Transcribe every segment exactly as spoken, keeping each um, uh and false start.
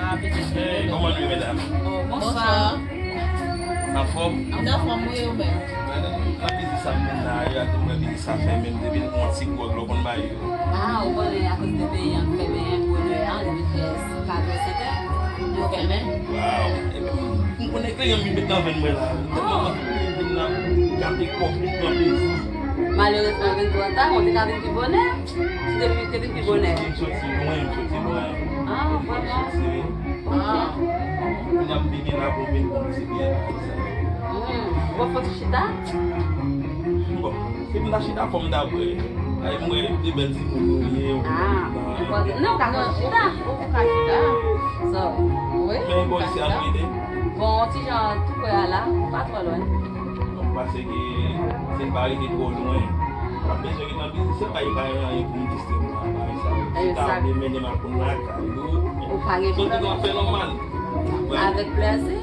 Ah, pitit. Hey, kòman nou ye, medam? Oh, bonswa. Anfòm? Anfòm, wi, ou menm? Nan biznis sa m vin la, yo ate mwen biznis sa fèmen, m te vin pran ti gwòg la, ou konn bagay yo. Ah, ou konnen akoz de peyi an fèmen, bonè a, depi fè katòz sèt è, yo fèmen. Waw, ebyen, m konnen kliyan m met nan venn mwen la. Tèlman m ap vin la, m gate kòb, m pran plezi. Malerezman, vin twò ta, ou te ka vin pi bonè. Si te vin, te vin pi bonè. M soti lwen, m soti lwen. Ah, vrèman? Soti, wi. Ah. Kounye a m vini la pou m vin pran ti biyè la, konsa. Hmm. Ou pa fè ti chita? Bon, si m ta chita, fò m ta bwè. Ay, m wè de bèl timoun nou ye. Ah, ou pa, non, ou ka chita. Ou ka chita. So, wi, men ou bon, ka isi a chita. Nou rete. Bon, ti jan tou prè a la, pa twò lwen. Donk, paske si n pa rete twò lwen, m ap bezwen vin nan biznis, se pa, e pa anyen pou m distrè m nan bagay sa yo. Si ta vle mennen m al konn lakay yo, ou pa gen pwoblèm. Soti nan fè nòmal. Avèk plèzi.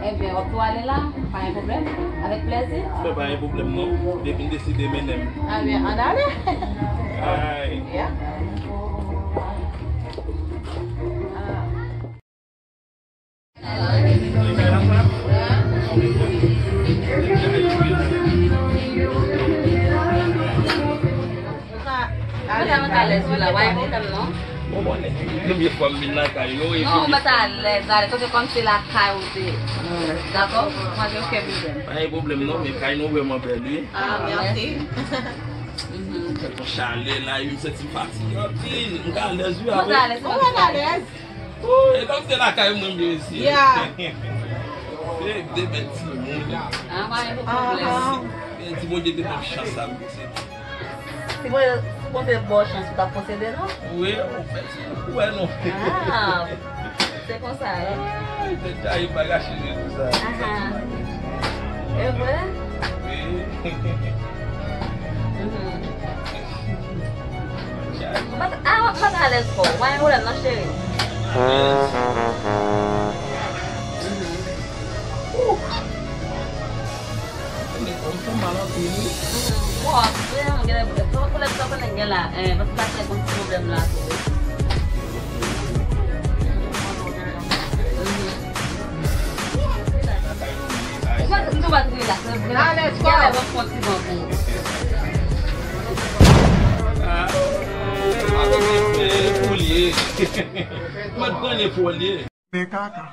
Ebyen, w ap tou ale la, pa gen pwoblèm. Avèk plèzi. Men pa gen pwoblèm non. Depi m deside mennen m. Ebyen, ann ale. Ay. Yeah. Ah. Mwen ta, mwen ta alèz wi la, pa gen pwoblèm non. Bon, bon, premye fwa m vin lakay nou, e non, premye mwen ta fwa. Alèz, alèz, paske kòm se lakay ou te. Dakò? Mwen gen okenn pwoblèm. Pa gen pwoblèm non, men kay nou vrèman bèl wi. Ah, mèsi. Mhm. Tèt yon chalè la, m santi m fatige anpil. M ka alèz wi avè. Mwen ta alèz. Mwen ta alèz. Ooh, e kòm se lakay mwen m ye isi. Yeah. Se de bèl timoun. Ah, pa gen pwoblèm. Aha. Bèl timoun, Bondye te ban m chans sa m posede. Si Bondye, si Bondye ba w chans, ou t ap posede, non? Wi, ou fè ti koukou, wè, non. Ah, se konsa, wi. Ay, tèt chaje, pa gache tou sa. Aha. E vre? Wi. Mhm. Mwen, ah, mwen pa alèz twò. Mwen gen pwoblèm nan, cheri. Mwen fè mal anpil wi. Bon, apre, gen pwoblèm sa konnen gen la, eh, paske la fè yon ti pwoblèm la tou. Ou pa, nou pa tou rilaks, men gen lè ban fon ti ban pou ou. Ah, ah, mwen fè pou li ye. Mwen pran li pou li ye. Men kaka.